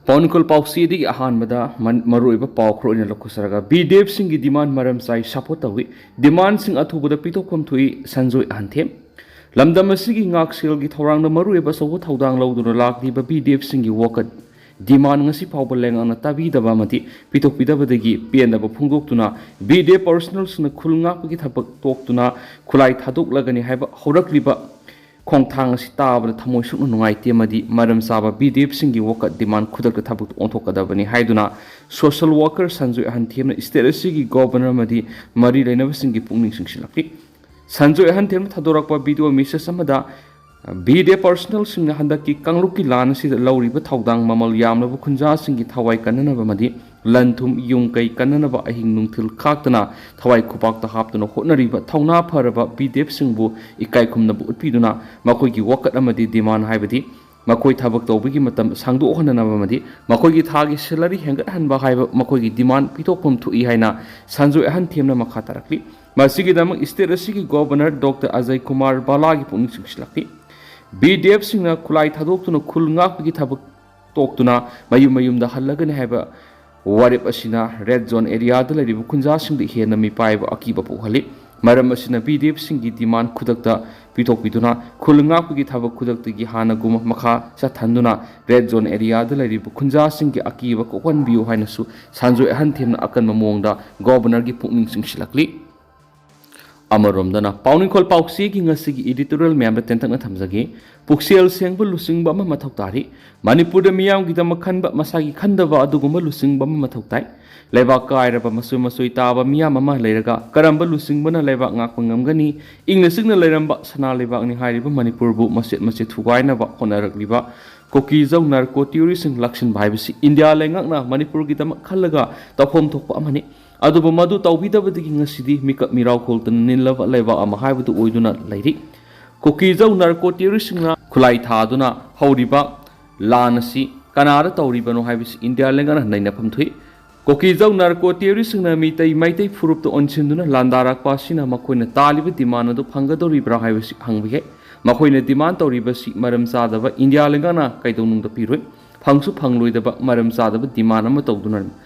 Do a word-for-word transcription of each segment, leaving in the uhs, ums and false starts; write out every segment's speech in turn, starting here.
ꯄꯥꯎꯅꯤꯈꯣꯜ ꯄꯥꯎꯆꯦꯗꯒꯤ ꯑꯍꯥꯟꯕꯗ ꯃꯔꯨꯑꯣꯏꯕ ꯄꯥꯎ ꯈꯔ ꯑꯣꯏꯅ ꯂꯧꯈꯠꯆꯔꯒ, ꯕꯤ ꯗꯤ ꯑꯦꯐꯁꯤꯡꯒꯤ ꯗꯤꯃꯥꯟ ꯃꯔꯝ ꯆꯥꯏ, ꯁꯄꯣꯔꯠ ꯇꯧꯏ, ꯗꯤꯃꯥꯟꯁꯤꯡ ꯑꯊꯨꯕꯗ ꯄꯤꯊꯣꯛꯐꯝ ꯊꯣꯛꯏ, ꯁꯟꯖꯣꯏ ꯑꯍꯟꯊꯦꯝ꯫ ꯂꯝꯗꯝ ꯑꯁꯤꯒꯤ ꯉꯥꯛꯁꯦꯜꯒꯤ ꯊꯧꯔꯥꯡꯗ ꯃꯔꯨꯑꯣꯏꯕ ꯑꯆꯧꯕ ꯊꯧꯗꯥꯡ ꯂꯧꯗꯨꯅ ꯂꯥꯛꯂꯤꯕ ꯕꯤ ꯗꯤ ꯑꯦꯐꯁꯤꯡꯒꯤ ꯋꯥꯀꯠ ꯗꯤꯃꯥꯟ ꯉꯁꯤ ꯐꯥꯎꯕ ꯂꯩꯉꯥꯛꯅ ꯇꯥꯕꯤꯗꯕ ꯑꯃꯗꯤ ꯄꯤꯊꯣꯛꯄꯤꯗꯕꯗꯒꯤ ꯄꯦꯟꯗꯕ ꯐꯣꯡꯗꯣꯛꯇꯨꯅ ꯕꯤ ꯗꯤ ꯑꯦꯐ ꯄꯔꯁꯣꯅꯦꯜꯁꯤꯡꯅ ꯈꯨꯜ ꯉꯥꯛꯄꯒꯤ ꯊꯕꯛ ꯇꯣꯛꯇꯨꯅ ꯈꯨꯠꯂꯥꯏ ꯊꯥꯗꯣꯛꯂꯒꯅꯤ ꯍꯥꯏꯕ ꯍꯧꯔꯛꯂꯤꯕ ꯈꯣꯡꯊꯥꯡ ꯑꯁꯤ ꯇꯥꯕꯗ ꯊꯃꯣꯏ ꯁꯣꯛꯅ ꯅꯨꯡꯉꯥꯏꯇꯦ ꯑꯃꯗꯤ ꯃꯔꯝ ꯆꯥꯕ ꯕꯤ ꯗꯤ ꯑꯦꯐꯁꯤꯡꯒꯤ ꯋꯥꯀꯠ ꯗꯤꯃꯥꯟ ꯈꯨꯗꯛꯇ ꯊꯕꯛꯇ ꯑꯣꯟꯊꯣꯛꯀꯗꯕꯅꯤ ꯍꯥꯏꯗꯨꯅ ꯁꯣꯁꯦꯜ ꯋꯥꯀꯔ ꯁꯟꯖꯣꯏ ꯑꯍꯟꯊꯦꯝꯅ ꯁ꯭ꯇꯦꯠ ꯑꯁꯤꯒꯤ ꯒꯣꯕꯔꯅꯔ ꯑꯃꯗꯤ ꯃꯔꯤ ꯂꯩꯅꯕꯁꯤꯡꯒꯤ ꯄꯨꯛꯅꯤꯡ ꯆꯤꯡꯁꯤꯜꯂꯛꯂꯤ꯫ ꯁꯟꯖꯣꯏ ꯑꯍꯟꯊꯦꯝꯅ ꯊꯥꯗꯣꯔꯛꯄ ꯚꯤꯗꯤꯑꯣ ꯃꯦꯁꯦꯖ ꯑꯃꯗ ꯕꯤ ꯗꯤ ꯑꯦꯐ ꯄꯔꯁꯣꯅꯦꯜꯁꯤꯡꯅ ꯍꯟꯗꯛꯀꯤ ꯀꯥꯡꯂꯨꯞꯀꯤ ꯂꯥꯟ ꯑꯁꯤꯗ ꯂꯧꯔꯤꯕ ꯊꯧꯗꯥꯡ ꯃꯃꯜ ꯌꯥꯝꯂꯕ ꯈꯨꯟꯖꯥꯁꯤꯡꯒꯤ ꯊꯋꯥꯏ ꯀꯟꯅꯅꯕ ꯑꯃꯗꯤ ꯂꯟ ꯊꯨꯝ ꯌꯨꯝ ꯀꯩ ꯀꯟꯅꯅꯕ ꯑꯍꯤꯡ ꯅꯨꯡꯊꯤꯜ ꯈꯥꯛꯇꯅ ꯊꯋꯥꯏ ꯈꯨꯄꯥꯛꯇ ꯍꯥꯞꯇꯨꯅ ꯍꯣꯠꯅꯔꯤꯕ ꯊꯧꯅꯥ ꯐꯔꯕ ꯕꯤ ꯗꯤ ꯑꯦꯐꯁꯤꯡꯕꯨ ꯏꯀꯥꯏ ꯈꯨꯝꯅꯕ ꯎꯠꯄꯤꯗꯨꯅ ꯃꯈꯣꯏꯒꯤ ꯋꯥꯀꯠ ꯑꯃꯗꯤ ꯗꯤꯃꯥꯟ ꯍꯥꯏꯕꯗꯤ ꯃꯈꯣꯏ ꯊꯕꯛ ꯇꯧꯕꯒꯤ ꯃꯇꯝ ꯁꯥꯡꯗꯣꯛꯍꯟꯅꯅꯕ ꯑꯃꯗꯤ ꯃꯈꯣꯏꯒꯤ ꯊꯥꯒꯤ ꯁꯦꯂꯔꯤ ꯍꯦꯟꯒꯠꯍꯟꯕ ꯍꯥꯏꯕ ꯃꯈꯣꯏꯒꯤ ꯗꯤꯃꯥꯟ ꯄꯤꯊꯣꯛꯐꯝ ꯊꯣꯛꯏ ꯍꯥꯏꯅ ꯁꯟꯖꯣꯏ ꯑꯍꯟꯊꯦꯝꯅ ꯃꯈꯥ ꯇꯥꯔꯛꯂꯤ꯫ ꯃꯁꯤꯒꯤꯗꯃꯛ ꯁ꯭ꯇꯦꯠ ꯑꯁꯤꯒꯤ ꯒꯣꯕꯔꯅꯔ ꯗꯣꯛꯇꯔ ꯑꯖꯌ ꯀꯨꯃꯥꯔ ꯕꯥꯂꯥꯒꯤ ꯄꯨꯛꯅꯤꯡ ꯆꯤꯡꯁꯤꯜꯂꯛꯂꯤ꯫ ꯕꯤ ꯗꯤ ꯑꯦꯐꯁꯤꯡꯅ ꯈꯨꯠꯂꯥꯏ ꯊꯥꯗꯣꯛꯇꯨꯅ ꯈꯨꯜ ꯉꯥꯛꯄꯒꯤ ꯊꯕꯛ ꯇꯣꯛꯇꯨꯅ ꯃꯌꯨꯝ ꯃꯌꯨꯝꯗ ꯍꯜꯂꯒꯅꯤ ꯍꯥꯏꯕ ꯋꯥꯔꯦꯞ ꯑꯁꯤꯅ ꯔꯦꯗ ꯖꯣꯟ ꯑꯦꯔꯤꯌꯥꯗ ꯂꯩꯔꯤꯕ ꯈꯨꯟꯖꯥꯁꯤꯡꯗ ꯍꯦꯟꯅ ꯃꯤꯄꯥꯏꯕ ꯑꯀꯤꯕ ꯄꯣꯛꯍꯜꯂꯤ꯫ ꯃꯔꯝ ꯑꯁꯤꯅ ꯕꯤ ꯗꯤ ꯑꯦꯐꯁꯤꯡꯒꯤ ꯗꯤꯃꯥꯟ ꯈꯨꯗꯛꯇ ꯄꯤꯊꯣꯛꯄꯤꯗꯨꯅ ꯈꯨꯜ ꯉꯥꯛꯄꯒꯤ ꯊꯕꯛ ꯈꯨꯗꯛꯇꯒꯤ ꯍꯥꯟꯅꯒꯨꯝ ꯃꯈꯥ ꯆꯠꯊꯟꯗꯨꯅ ꯔꯦꯗ ꯖꯣꯟ ꯑꯦꯔꯤꯌꯥꯗ ꯂꯩꯔꯤꯕ ꯈꯨꯟꯖꯥꯁꯤꯡꯒꯤ ꯑꯀꯤꯕ ꯀꯣꯛꯍꯟꯕꯤꯌꯨ ꯍꯥꯏꯅꯁꯨ ꯁꯟꯖꯣꯏ ꯑꯍꯟꯊꯦꯝꯅ ꯑꯀꯟꯕ ꯃꯑꯣꯡꯗ ꯒꯣꯕꯔꯅꯔꯒꯤ ꯄꯨꯛꯅꯤꯡ ꯆꯤꯡꯁꯤꯜꯂꯛꯂꯤ꯫ ꯑꯃꯔꯣꯝꯗꯅ ꯄꯥꯎꯅꯤꯡꯈꯣꯜ ꯄꯥꯎꯆꯦꯒꯤ ꯉꯁꯤꯒꯤ ꯏꯗꯤꯇꯣꯔꯤꯌꯦꯜ ꯃꯌꯥꯝꯗ ꯇꯦꯟꯇꯛꯅ ꯊꯝꯖꯒꯦ꯫ ꯄꯨꯛꯆꯦꯜ ꯁꯦꯡꯕ ꯂꯨꯆꯤꯡꯕ ꯑꯃ ꯃꯊꯧ ꯇꯥꯔꯤ꯫ ꯃꯅꯤꯄꯨꯔꯗ ꯃꯤꯌꯥꯝꯒꯤꯗꯃꯛ ꯈꯟꯕ, ꯃꯁꯥꯒꯤ ꯈꯟꯗꯕ ꯑꯗꯨꯒꯨꯝꯕ ꯂꯨꯆꯤꯡꯕ ꯑꯃ ꯃꯊꯧ ꯇꯥꯏ꯫ ꯂꯩꯕꯥꯛ ꯀꯥꯏꯔꯕ ꯃꯆꯣꯏ ꯃꯆꯣꯏ ꯇꯥꯕ ꯃꯤꯌꯥꯝ ꯑꯃ ꯂꯩꯔꯒ ꯀꯔꯝꯕ ꯂꯨꯆꯤꯡꯕꯅ ꯂꯩꯕꯥꯛ ꯉꯥꯛꯄ ꯉꯝꯒꯅꯤ? ꯏꯪꯅ ꯆꯤꯛꯅ ꯂꯩꯔꯝꯕ ꯁꯅꯥ ꯂꯩꯕꯥꯛꯅꯤ ꯍꯥꯏꯔꯤꯕ ꯃꯅꯤꯄꯨꯔꯕꯨ ꯃꯆꯦꯠ ꯃꯆꯦꯠ ꯊꯨꯒꯥꯏꯅꯕ ꯍꯣꯠꯅꯔꯛꯂꯤꯕ ꯀꯨꯀꯤꯖꯧ ꯅꯥꯔꯀꯣ ꯇꯦꯔꯣꯔꯤꯁꯁꯤꯡ ꯂꯥꯛꯁꯤꯟꯕ ꯍꯥꯏꯕꯁꯤ ꯏꯟꯗꯤꯌꯥ ꯂꯩꯉꯥꯛꯅ ꯃꯅꯤꯄꯨꯔꯒꯤꯗꯃꯛ ꯈꯜꯂꯒ ꯇꯧꯐꯝ ꯊꯣꯛꯄ ꯑꯃꯅꯤ꯫ ꯑꯗꯨꯕꯨ ꯃꯗꯨ ꯇꯧꯕꯤꯗꯕꯗꯒꯤ ꯉꯁꯤꯗꯤ ꯃꯤꯀꯞ ꯃꯤꯔꯥꯎ ꯈꯣꯜꯗꯅ ꯅꯤꯜꯂꯕ ꯂꯩꯕꯥꯛ ꯑꯃ ꯍꯥꯏꯕꯗꯨ ꯑꯣꯏꯗꯨꯅ ꯂꯩꯔꯤ꯫ ꯀꯨꯀꯤꯖꯧ ꯅꯥꯔꯀꯣ ꯇꯦꯔꯣꯔꯤꯁꯁꯤꯡꯅ ꯈꯨꯠꯂꯥꯏ ꯊꯥꯗꯨꯅ ꯍꯧꯔꯤꯕ ꯂꯥꯟ ꯑꯁꯤ ꯀꯅꯥꯗ ꯇꯧꯔꯤꯕꯅꯣ ꯍꯥꯏꯕꯁꯤ ꯏꯟꯗꯤꯌꯥ ꯂꯩꯉꯥꯛꯅ ꯅꯩꯅꯐꯝ ꯊꯣꯛꯏ꯫ ꯀꯨꯀꯤꯖꯧ ꯅꯥꯔꯀꯣ ꯇꯦꯔꯣꯔꯤꯁꯁꯤꯡꯅ ꯃꯤꯇꯩ ꯃꯩꯇꯩ ꯐꯨꯔꯨꯞꯇ ꯑꯣꯟꯁꯤꯟꯗꯨꯅ ꯂꯥꯟꯗꯥꯔꯛꯄ ꯑꯁꯤꯅ ꯃꯈꯣꯏꯅ ꯇꯥꯜꯂꯤꯕ ꯗꯤꯃꯥꯟ ꯑꯗꯨ ꯐꯪꯒꯗꯧꯔꯤꯕ꯭ꯔꯥ ꯍꯥꯏꯕꯁꯤ ꯍꯪꯕ ꯌꯥꯏ꯫ ꯃꯈꯣꯏꯅ ꯗꯤꯃꯥꯟ ꯇꯧꯔꯤꯕꯁꯤ ꯃꯔꯝ ꯆꯥꯗꯕ ꯏꯟꯗꯤꯌꯥ ꯂꯩꯉꯥꯛꯅ ꯀꯩꯗꯧꯅꯨꯡꯗ ꯄꯤꯔꯣꯏ꯫ ꯐꯪꯁꯨ ꯐꯪꯂꯣꯏꯗꯕ ꯃꯔꯝ ꯆꯥꯗꯕ demand ꯑꯃ ꯇꯧꯗꯨꯅ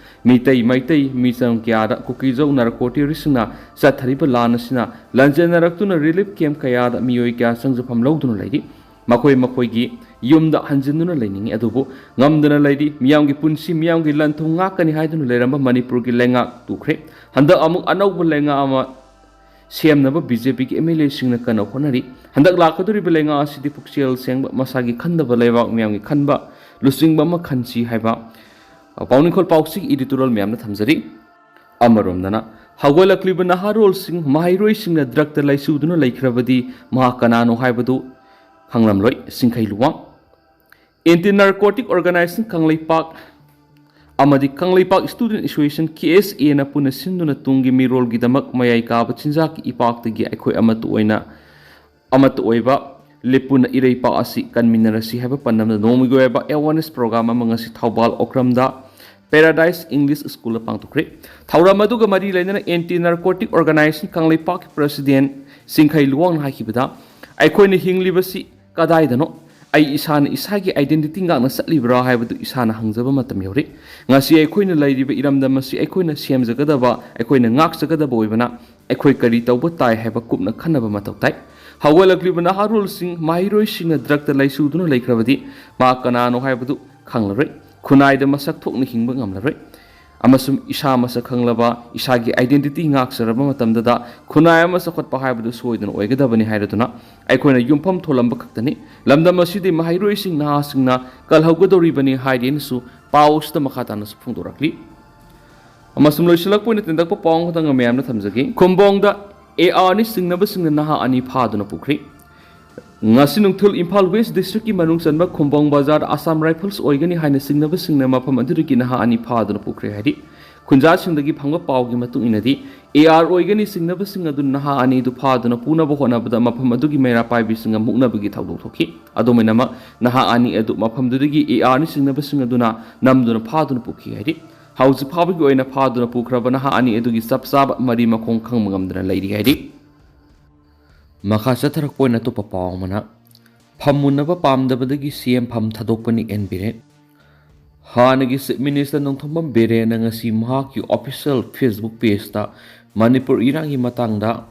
ꯃꯤꯇꯩ ꯃꯩꯇꯩ ꯃꯤꯆꯝ ꯀꯌꯥꯗ ꯀꯨꯀꯤꯖꯧ ꯅꯥꯔꯀꯣ ꯇꯦꯔꯣꯔꯤꯁꯁꯤꯡꯅ ꯆꯠꯊꯔꯤꯕ ꯂꯥꯟ ꯑꯁꯤꯅ ꯂꯟꯖꯦꯟꯅꯔꯛꯇꯨꯅ relief camp ꯀꯌꯥꯗ ꯃꯤꯑꯣꯏ ꯀꯌꯥ ꯆꯪꯖꯐꯝ ꯂꯧꯗꯨꯅ ꯂꯩꯔꯤ꯫ ꯃꯈꯣꯏ ꯃꯈꯣꯏꯒꯤ ꯌꯨꯝꯗ ꯍꯟꯖꯤꯟꯗꯨꯅ ꯂꯩꯅꯤꯡꯏ, ꯑꯗꯨꯕꯨ ꯉꯝꯗꯅ ꯂꯩꯔꯤ꯫ ꯃꯤꯌꯥꯝꯒꯤ ꯄꯨꯟꯁꯤ, ꯃꯤꯌꯥꯝꯒꯤ ꯂꯟ ꯊꯨꯝ ꯉꯥꯛꯀꯅꯤ ꯍꯥꯏꯗꯨꯅ ꯂꯩꯔꯝꯕ ꯃꯅꯤꯄꯨꯔꯒꯤ ꯂꯩꯉꯥꯛ ꯇꯨꯈ꯭ꯔꯦ꯫ ꯍꯟꯗꯛ ꯑꯃꯨꯛ ꯑꯅꯧꯕ ꯂꯩꯉꯥꯛ ꯑꯃ ꯁꯦꯝꯅꯕ BJPꯒꯤ MLAꯁꯤꯡꯅ ꯀꯟꯅ ꯍꯣꯠꯅꯔꯤ꯫ ꯍꯟꯗꯛ ꯂꯥꯛꯀꯗꯧꯔꯤꯕ ꯂꯩꯉꯥꯛ ꯑꯁꯤꯗꯤ ꯄꯨꯛꯆꯦꯜ ꯁꯦꯡꯕ, ꯃꯁꯥꯒꯤ ꯈꯟꯗꯕ, ꯂꯩꯕꯥꯛ ꯃꯤꯌꯥꯝꯒꯤ ꯈꯟꯕ, ꯂꯨꯆꯤꯡꯕ ꯑꯃ ꯈꯟꯁꯤ ꯍꯥꯏꯕ ꯄꯥꯎꯅꯤꯡꯈꯣꯜ ꯄꯥꯎꯆꯦꯒꯤ editorial ꯃꯌꯥꯝꯅ ꯊꯝꯖꯔꯤ꯫ ꯑꯃꯔꯣꯝꯗꯅ, ꯍꯧꯒꯠꯂꯛꯂꯤꯕ ꯅꯍꯥꯔꯣꯜꯁꯤꯡ, ꯃꯍꯩꯔꯣꯏꯁꯤꯡꯅ drugꯇ ꯂꯩꯁꯨꯗꯨꯅ ꯂꯩꯈ꯭ꯔꯕꯗꯤ ꯃꯍꯥꯛ ꯀꯅꯥꯅꯣ ꯍꯥꯏꯕꯗꯨ ꯈꯪꯂꯝꯂꯣꯏ꯫ ꯁꯤꯡꯈꯩ Luwang. Anti Narcotic Organization Kangleipak ꯑꯃꯗꯤ ꯀꯪꯂꯩꯄꯥꯛ Student Association, KSAꯅ ꯄꯨꯟꯅ ꯁꯤꯟꯗꯨꯅ ꯇꯨꯡꯒꯤ ꯃꯤꯔꯣꯜꯒꯤꯗꯃꯛ ꯃꯌꯥꯏ ꯀꯥꯕ ꯆꯤꯟꯖꯥꯛꯀꯤ ꯏꯄꯥꯛꯇꯒꯤ ꯑꯩꯈꯣꯏ ꯑꯃꯠꯇ ꯑꯣꯏꯅ, ꯑꯃꯠꯇ ꯑꯣꯏꯕ ꯂꯦꯞꯄꯨꯅ ꯏꯔꯩꯄꯥꯛ ꯑꯁꯤ ꯀꯟꯃꯤꯟꯅꯔꯁꯤ ꯍꯥꯏꯕ ꯄꯟꯗꯝꯗ ꯅꯣꯡꯃꯒꯤ ꯑꯣꯏꯕ awareness program ꯑꯃ ꯉꯁꯤ ꯊꯧꯕꯥꯜ ꯑꯣꯀ꯭ꯔꯝꯗ Paradise English Schoolꯗ ꯄꯥꯡꯊꯣꯛꯈ꯭ꯔꯦ꯫ ꯊꯧꯔꯝ ꯑꯗꯨꯒ ꯃꯔꯤ ꯂꯩꯅꯅ Anti Narcotic Organization ꯀꯪꯂꯩꯄꯥꯛꯀꯤ President ꯁꯤꯡꯈꯩ ꯂꯨꯋꯥꯡꯅ ꯍꯥꯏꯈꯤꯕꯗ, ꯑꯩꯈꯣꯏꯅ ꯍꯤꯡꯂꯤꯕꯁꯤ ꯀꯗꯥꯏꯗꯅꯣ? ꯑꯩ ꯏꯁꯥꯅ ꯏꯁꯥꯒꯤ identity ꯉꯥꯛꯅ ꯆꯠꯂꯤꯕ꯭ꯔꯥ ꯍꯥꯏꯕꯗꯨ ꯏꯁꯥꯅ ꯍꯪꯖꯕ ꯃꯇꯝ ꯌꯧꯔꯦ꯫ ꯉꯁꯤ ꯑꯩꯈꯣꯏꯅ ꯂꯩꯔꯤꯕ ꯏꯔꯝꯗꯝ ꯑꯁꯤ ꯑꯩꯈꯣꯏꯅ ꯁꯦꯝꯖꯒꯗꯕ, ꯑꯩꯈꯣꯏꯅ ꯉꯥꯛꯆꯒꯗꯕ ꯑꯣꯏꯕꯅ, ꯑꯩꯈꯣꯏ ꯀꯔꯤ ꯇꯧꯕ ꯇꯥꯏ ꯍꯥꯏꯕ ꯀꯨꯞꯅ ꯈꯟꯅꯕ ꯃꯊꯧ ꯇꯥꯏ꯫ ꯍꯧꯒꯠꯂꯛꯂꯤꯕ ꯅꯍꯥꯔꯣꯜꯁꯤꯡ, ꯃꯍꯩꯔꯣꯏꯁꯤꯡꯅ drugꯇ ꯂꯩꯁꯨꯗꯨꯅ ꯂꯩꯈ꯭ꯔꯕꯗꯤ ꯃꯍꯥꯛ ꯀꯅꯥꯅꯣ ꯍꯥꯏꯕꯗꯨ ꯈꯪꯂꯔꯣꯏ꯫ ꯈꯨꯟꯅꯥꯏꯗ ꯃꯁꯛ ꯊꯣꯛꯅ ꯍꯤꯡꯕ ꯉꯝꯂꯔꯣꯏ꯫ ꯑꯃꯁꯨꯡ ꯏꯁꯥ ꯃꯁꯛ ꯈꯪꯂꯕ, ꯏꯁꯥꯒꯤ identity ꯉꯥꯛꯆꯔꯕ ꯃꯇꯝꯗꯗ ꯈꯨꯟꯅꯥꯏ ꯑꯃ ꯆꯥꯎꯈꯠꯄ ꯍꯥꯏꯕꯗꯨ ꯁꯣꯏꯗꯅ ꯑꯣꯏꯒꯗꯕꯅꯤ ꯍꯥꯏꯔꯗꯨꯅ ꯑꯩꯈꯣꯏꯅ ꯌꯨꯝꯐꯝ ꯊꯣꯜꯂꯝꯕ ꯈꯛꯇꯅꯤ꯫ ꯂꯝꯗꯝ ꯑꯁꯤꯗꯤ ꯃꯍꯩꯔꯣꯏꯁꯤꯡ, ꯅꯍꯥꯁꯤꯡꯅ ꯀꯜꯍꯧꯒꯗꯧꯔꯤꯕꯅꯤ ꯍꯥꯏꯔꯤ ꯍꯥꯏꯅꯁꯨ ꯄꯥꯎ ꯑꯁꯤꯗ ꯃꯈꯥ ꯇꯥꯅꯁꯨ ꯐꯣꯡꯗꯣꯔꯛꯂꯤ꯫ ꯑꯃꯁꯨꯡ ꯂꯣꯏꯁꯤꯜꯂꯛꯄ ꯑꯣꯏꯅ ꯇꯦꯟꯇꯛꯄ ꯄꯥꯎ ꯑꯃꯈꯛꯇꯪꯒ ꯃꯌꯥꯝꯗ ꯊꯝꯖꯒꯦ꯫ ꯈꯨꯝꯕꯣꯡꯗ ARꯅꯤ ꯆꯤꯡꯅꯕꯁꯤꯡꯅ ꯅꯍꯥ ꯑꯅꯤ ꯐꯥꯗꯨꯅ ꯄꯨꯈ꯭ꯔꯦ꯫ ꯉꯁꯤ ꯅꯨꯡꯊꯤꯜ ꯏꯝꯐꯥꯜ West Districtꯀꯤ ꯃꯅꯨꯡ ꯆꯟꯕ ꯈꯨꯝꯕꯣꯡ ꯕꯖꯥꯔꯗ Assam Rifles ꯑꯣꯏꯒꯅꯤ ꯍꯥꯏꯅ ꯆꯤꯡꯅꯕꯁꯤꯡꯅ ꯃꯐꯝ ꯑꯗꯨꯗꯒꯤ ꯅꯍꯥ ꯑꯅꯤ ꯐꯥꯗꯨꯅ ꯄꯨꯈ꯭ꯔꯦ ꯍꯥꯏꯔꯤ꯫ ꯈꯨꯟꯖꯥꯁꯤꯡꯗꯒꯤ ꯐꯪꯕ ꯄꯥꯎꯒꯤ ꯃꯇꯨꯡ ꯏꯟꯅꯗꯤ, AR ꯑꯣꯏꯒꯅꯤ ꯆꯤꯡꯅꯕꯁꯤꯡ ꯑꯗꯨꯅ ꯅꯍꯥ ꯑꯅꯤꯗꯨ ꯐꯥꯗꯨꯅ ꯄꯨꯅꯕ ꯍꯣꯠꯅꯕꯗ ꯃꯐꯝ ꯑꯗꯨꯒꯤ ꯃꯩꯔꯥ ꯄꯥꯏꯕꯤꯁꯤꯡꯒ ꯃꯨꯛꯅꯕꯒꯤ ꯊꯧꯗꯣꯛ ꯊꯣꯛꯈꯤ꯫ ꯑꯗꯨꯃꯥꯏꯅꯃꯛ, ꯅꯍꯥ ꯑꯅꯤ ꯑꯗꯨ ꯃꯐꯝꯗꯨꯗꯒꯤ ARꯅꯤ ꯆꯤꯡꯅꯕꯁꯤꯡ ꯑꯗꯨꯅ ꯅꯝꯗꯨꯅ ꯐꯥꯗꯨꯅ ꯄꯨꯈꯤ ꯍꯥꯏꯔꯤ꯫ ꯍꯧꯖꯤꯛ ꯐꯥꯎꯕꯒꯤ ꯑꯣꯏꯅ ꯐꯥꯗꯨꯅ ꯄꯨꯈ꯭ꯔꯕ ꯅꯍꯥ ꯑꯅꯤ ꯑꯗꯨꯒꯤ ꯆꯞ ꯆꯥꯕ ꯃꯔꯤ ꯃꯈꯣꯡ ꯈꯪꯕ ꯉꯝꯗꯅ ꯂꯩꯔꯤ ꯍꯥꯏꯔꯤ꯫ ꯃꯈꯥ ꯆꯠꯊꯔꯛꯄ ꯑꯣꯏꯅ ꯑꯇꯣꯞꯄ ꯄꯥꯎ ꯑꯃꯅ, ꯐꯝ ꯃꯨꯟꯅꯕ ꯄꯥꯝꯗꯕꯗꯒꯤ CM ꯐꯝ ꯊꯥꯗꯣꯛꯄꯅꯤ ꯑꯦꯟ ꯕꯤꯔꯦꯟ꯫ ꯍꯥꯟꯅꯒꯤ Chief Minister ꯅꯣꯡꯊꯣꯝꯕꯝ ꯕꯤꯔꯦꯟꯅ ꯉꯁꯤ ꯃꯍꯥꯛꯀꯤ official Facebook page ꯇ ꯃꯅꯤꯄꯨꯔ ꯏꯔꯥꯡꯒꯤ ꯃꯇꯥꯡꯗ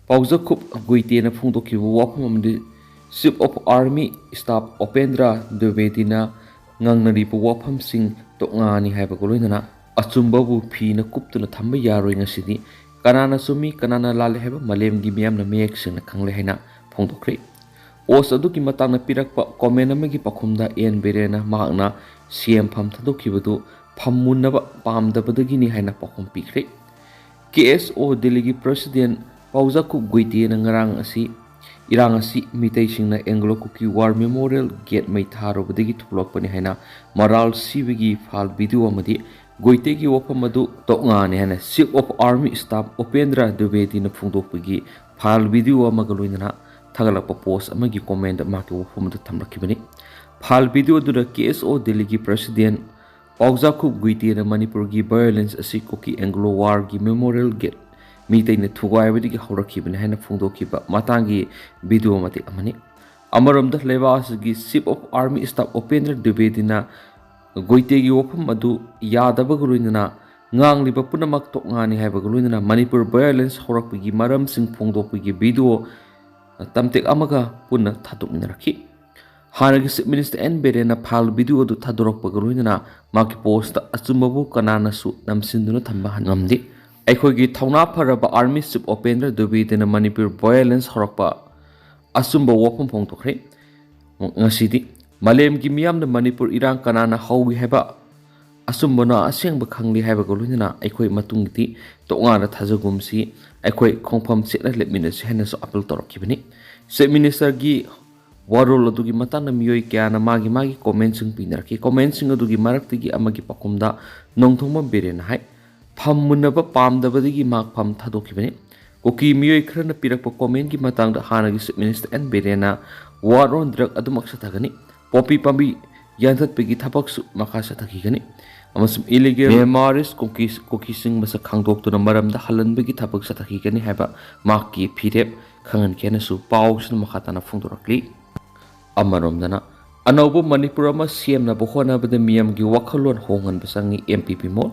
ꯄꯥꯎꯖꯈꯨꯞ ꯒꯨꯏꯇꯦꯅ ꯐꯣꯡꯗꯣꯛꯈꯤꯕ ꯋꯥꯐꯝ ꯑꯃꯗꯤ Chief of Army Staff Upendra ꯗ꯭ꯋꯤꯕꯦꯗꯤꯅ ꯉꯥꯡꯅꯔꯤꯕ ꯋꯥꯐꯝꯁꯤꯡ ꯇꯣꯛꯉꯥꯅꯤ ꯍꯥꯏꯕꯒ ꯂꯣꯏꯅꯅ ꯑꯆꯨꯝꯕꯕꯨ ꯐꯤꯅ ꯀꯨꯞꯇꯨꯅ ꯊꯝꯕ ꯌꯥꯔꯣꯏ꯫ ꯉꯁꯤꯗꯤ ꯀꯅꯥꯅ ꯆꯨꯝꯃꯤ, ꯀꯅꯥꯅ ꯂꯥꯜꯂꯤ ꯍꯥꯏꯕ ꯃꯥꯂꯦꯝꯒꯤ ꯃꯤꯌꯥꯝꯅ ꯃꯌꯦꯛ ꯁꯦꯡꯅ ꯈꯪꯂꯦ ꯍꯥꯏꯅ ꯐꯣꯡꯗꯣꯛꯈ꯭ꯔꯦ꯫ Post ꯑꯗꯨꯒꯤ ꯃꯇꯥꯡꯗ ꯄꯤꯔꯛꯄ comment ꯑꯃꯒꯤ ꯄꯥꯎꯈꯨꯝꯗ ꯑꯦꯟ ꯕꯤꯔꯦꯟꯅ ꯃꯍꯥꯛꯅ ꯁꯤ ꯑꯦꯝ ꯐꯝ ꯊꯥꯗꯣꯛꯈꯤꯕꯗꯨ ꯐꯝ ꯃꯨꯟꯅꯕ ꯄꯥꯝꯗꯕꯗꯒꯤꯅꯤ ꯍꯥꯏꯅ ꯄꯥꯎꯈꯨꯝ ꯄꯤꯈ꯭ꯔꯦ꯫ ꯀꯦ ꯑꯦꯁ ꯑꯣ ꯗꯤꯜꯂꯤꯒꯤ President ꯄꯥꯎꯖꯥꯈꯨꯞ ꯒꯨꯏꯇꯦꯅ ꯉꯔꯥꯡ ꯑꯁꯤ ꯏꯔꯥꯡ ꯑꯁꯤ ꯃꯤꯇꯩꯁꯤꯡꯅ Anglo Kuki War Memorial Gate ꯃꯩ ꯊꯥꯔꯨꯕꯗꯒꯤ ꯊꯣꯛꯂꯛꯄꯅꯤ ꯍꯥꯏꯅ ꯃꯔꯥꯜ ꯁꯤꯕꯒꯤ file video ꯑꯃꯗꯤ ꯒꯨꯏꯇꯦꯒꯤ ꯋꯥꯐꯝ ꯑꯗꯨ ꯇꯣꯛꯉꯥꯅꯤ ꯍꯥꯏꯅ Chief of Army Staff Upendra ꯗ꯭ꯋꯤꯕꯦꯗꯤꯅ ꯐꯣꯡꯗꯣꯛꯄꯒꯤ file video ꯑꯃꯒ ꯂꯣꯏꯅꯅ ꯊꯥꯒꯠꯂꯛꯄ post ꯑꯃꯒꯤ comment ꯃꯍꯥꯛꯀꯤ ꯋꯥꯐꯝ ꯑꯗꯨ ꯊꯝꯂꯛꯈꯤꯕꯅꯤ꯫ File video ꯑꯗꯨꯗ ꯀꯦ ꯑꯦꯁ ꯑꯣ ꯗꯤꯜꯂꯤꯒꯤ President ꯄꯥꯎꯖꯥꯈꯨꯞ ꯒꯨꯏꯇꯦꯅ ꯃꯅꯤꯄꯨꯔꯒꯤ violence ꯑꯁꯤ ꯀꯨꯀꯤ Anglo War ꯒꯤ Memorial Gate ꯃꯤꯇꯩꯅ ꯊꯨꯒꯥꯏꯕꯗꯒꯤ ꯍꯧꯔꯛꯈꯤꯕꯅꯤ ꯍꯥꯏꯅ ꯐꯣꯡꯗꯣꯛꯈꯤꯕ ꯃꯇꯥꯡꯒꯤ video ꯃꯇꯦꯛ ꯑꯃꯅꯤ꯫ ꯑꯃꯔꯣꯝꯗ ꯂꯩꯕꯥꯛ ꯑꯁꯤꯒꯤ Chief of Army Staff Upendra ꯗ꯭ꯋꯤꯕꯦꯗꯤꯅ ꯒꯨꯏꯇꯦꯒꯤ ꯋꯥꯐꯝ ꯑꯗꯨ ꯌꯥꯗꯕꯒ ꯂꯣꯏꯅꯅ ꯉꯥꯡꯂꯤꯕ ꯄꯨꯝꯅꯃꯛ ꯇꯣꯛꯉꯥꯅꯤ ꯍꯥꯏꯕꯒ ꯂꯣꯏꯅꯅ ꯃꯅꯤꯄꯨꯔ violence ꯍꯧꯔꯛꯄꯒꯤ ꯃꯔꯝꯁꯤꯡ ꯐꯣꯡꯗꯣꯛꯄꯒꯤ video ꯇꯝꯇꯦꯛ ꯑꯃꯒ ꯄꯨꯟꯅ ꯊꯥꯗꯣꯛꯃꯤꯟꯅꯔꯛꯈꯤ꯫ ꯍꯥꯟꯅꯒꯤ Chief Minister ꯑꯦꯟ ꯕꯤꯔꯦꯟꯅ file video ꯑꯗꯨ ꯊꯥꯗꯣꯔꯛꯄꯒ ꯂꯣꯏꯅꯅ ꯃꯍꯥꯛꯀꯤ post ꯑꯆꯨꯝꯕꯕꯨ ꯀꯅꯥꯅꯁꯨ ꯅꯝꯁꯤꯟꯗꯨꯅ ꯊꯝꯕ ꯉꯝꯗꯦ꯫ ꯑꯩꯈꯣꯏꯒꯤ ꯊꯧꯅꯥ ꯐꯔꯕ Army Chief Upendra ꯗ꯭ꯋꯤꯕꯦꯗꯤꯅ Manipur violence ꯍꯧꯔꯛꯄ ꯑꯆꯨꯝꯕ ꯋꯥꯐꯝ ꯐꯣꯡꯗꯣꯛꯈ꯭ꯔꯦ꯫ ꯉꯁꯤꯗꯤ ꯃꯥꯂꯦꯝꯒꯤ ꯃꯤꯌꯥꯝꯅ ꯃꯅꯤꯄꯨꯔ ꯏꯔꯥꯡ ꯀꯅꯥꯅ ꯍꯧꯏ ꯍꯥꯏꯕ ꯑꯆꯨꯝꯕꯅ ꯑꯁꯦꯡꯕ ꯈꯪꯂꯤ ꯍꯥꯏꯕꯒ ꯂꯣꯏꯅꯅ ꯑꯩꯈꯣꯏ ꯃꯇꯨꯡꯗꯤ ꯇꯣꯉꯥꯟꯅ ꯊꯥꯖꯒꯨꯝꯁꯤ, ꯑꯩꯈꯣꯏ ꯈꯣꯡꯐꯝ ꯆꯦꯠꯅ ꯂꯦꯞꯃꯤꯟꯅꯁꯤ ꯍꯥꯏꯅꯁꯨ appeal ꯇꯧꯔꯛꯈꯤꯕꯅꯤ꯫ Chief Ministerꯒꯤ ꯋꯥꯔꯣꯜ ꯑꯗꯨꯒꯤ ꯃꯇꯥꯡꯗ ꯃꯤꯑꯣꯏ ꯀꯌꯥꯅ ꯃꯥꯒꯤ ꯃꯥꯒꯤ commentꯁꯤꯡ ꯄꯤꯅꯔꯛꯈꯤ꯫ Commentꯁꯤꯡ ꯑꯗꯨꯒꯤ ꯃꯔꯛꯇꯒꯤ ꯑꯃꯒꯤ ꯄꯥꯎꯈꯨꯝꯗ ꯅꯣꯡꯊꯣꯝꯕꯝ ꯕꯤꯔꯦꯟꯅ ꯍꯥꯏ, ꯐꯝ ꯃꯨꯟꯅꯕ ꯄꯥꯝꯗꯕꯗꯒꯤ ꯃꯍꯥꯛ ꯐꯝ ꯊꯥꯗꯣꯛꯈꯤꯕꯅꯤ꯫ ꯀꯨꯀꯤ ꯃꯤꯑꯣꯏ ꯈꯔꯅ ꯄꯤꯔꯛꯄ commentꯀꯤ ꯃꯇꯥꯡꯗ ꯍꯥꯟꯅꯒꯤ Chief Minister ꯑꯦꯟ ꯕꯤꯔꯦꯟꯅ war on drug ꯑꯗꯨꯃꯛ ꯆꯠꯊꯒꯅꯤ꯫ ꯄꯣꯄꯤ ꯄꯥꯝꯕꯤ ꯌꯥꯟꯊꯠꯄꯒꯤ ꯊꯕꯛꯁꯨ ꯃꯈꯥ ꯆꯠꯊꯈꯤꯒꯅꯤ ꯑꯃꯁꯨꯡ illegal Myanmarese ꯀꯨꯀꯤ, ꯀꯨꯀꯤꯁꯤꯡ ꯃꯁꯛ ꯈꯪꯗꯣꯛꯇꯨꯅ ꯃꯔꯝꯗ ꯍꯜꯍꯟꯕꯒꯤ ꯊꯕꯛ ꯆꯠꯊꯈꯤꯒꯅꯤ ꯍꯥꯏꯕ ꯃꯍꯥꯛꯀꯤ ꯐꯤꯔꯦꯞ ꯈꯪꯍꯟꯈꯤ ꯍꯥꯏꯅꯁꯨ ꯄꯥꯎꯁꯤꯅ ꯃꯈꯥ ꯇꯥꯅ ꯐꯣꯡꯗꯣꯔꯛꯂꯤ꯫ ꯑꯃꯔꯣꯝꯗꯅ ꯑꯅꯧꯕ ꯃꯅꯤꯄꯨꯔ ꯑꯃ ꯁꯦꯝꯅꯕ ꯍꯣꯠꯅꯕꯗ ꯃꯤꯌꯥꯝꯒꯤ ꯋꯥꯈꯜꯂꯣꯟ ꯍꯣꯡꯍꯟꯕ ꯆꯪꯏ, ꯑꯦꯝ ꯄꯤ ꯕꯤꯃꯣꯜ꯫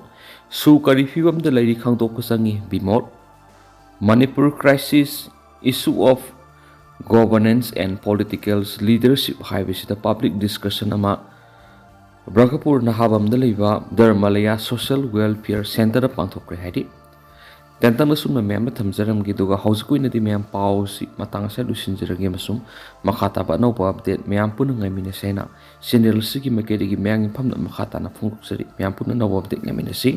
ꯁꯨ ꯀꯔꯤ ꯐꯤꯕꯝꯗ ꯂꯩꯔꯤ ꯈꯪꯗꯣꯛꯄ ꯆꯪꯏ, Bimol. Manipur crisis, issue of governance and political leadership ꯍꯥꯏꯕꯁꯤꯗ ꯄꯕ꯭ꯂꯤꯛ ꯗꯤꯁꯀꯁꯟ ꯑꯃ ꯕ꯭ꯔꯒꯄꯨꯔ ꯅꯍꯥꯕꯝꯗ ꯂꯩꯕ ꯙꯔꯃꯂꯌꯥ ꯁꯣꯁꯤꯌꯦꯜ ꯋꯦꯜꯐꯤꯌꯔ ꯁꯦꯟꯇꯔꯗ ꯄꯥꯡꯊꯣꯛꯈ꯭ꯔꯦ ꯍꯥꯏꯔꯤ꯫ ꯇꯦꯟꯇꯪꯅ ꯁꯨꯝꯅ ꯃꯌꯥꯝꯗ ꯊꯝꯖꯔꯝꯒꯦ, ꯑꯗꯨꯒ ꯍꯧꯖꯤꯛꯀꯤ ꯑꯣꯏꯅꯗꯤ ꯃꯌꯥꯝ ꯄꯥꯎꯁꯤ ꯃꯇꯥꯡ ꯑꯁꯤꯗ ꯂꯣꯏꯁꯤꯟꯖꯔꯒꯦ, ꯑꯃꯁꯨꯡ ꯃꯈꯥ ꯇꯥꯕ ꯑꯅꯧꯕ ꯑꯞꯗꯦꯠ ꯃꯌꯥꯝ ꯄꯨꯟꯅ ꯉꯥꯏꯃꯤꯟꯅꯁꯦ ꯍꯥꯏꯅ ꯆꯦꯅꯦꯜ ꯑꯁꯤꯒꯤ ꯃꯥꯏꯀꯩꯗꯒꯤ ꯃꯌꯥꯝꯒꯤ ꯃꯐꯝꯗ ꯃꯈꯥ ꯇꯥꯅ ꯐꯣꯡꯗꯣꯛꯆꯔꯤ꯫ ꯃꯌꯥꯝ ꯄꯨꯟꯅ ꯑꯅꯧꯕ ꯑꯞꯗꯦꯠ ꯉꯥꯏꯃꯤꯟꯅꯁꯤ꯫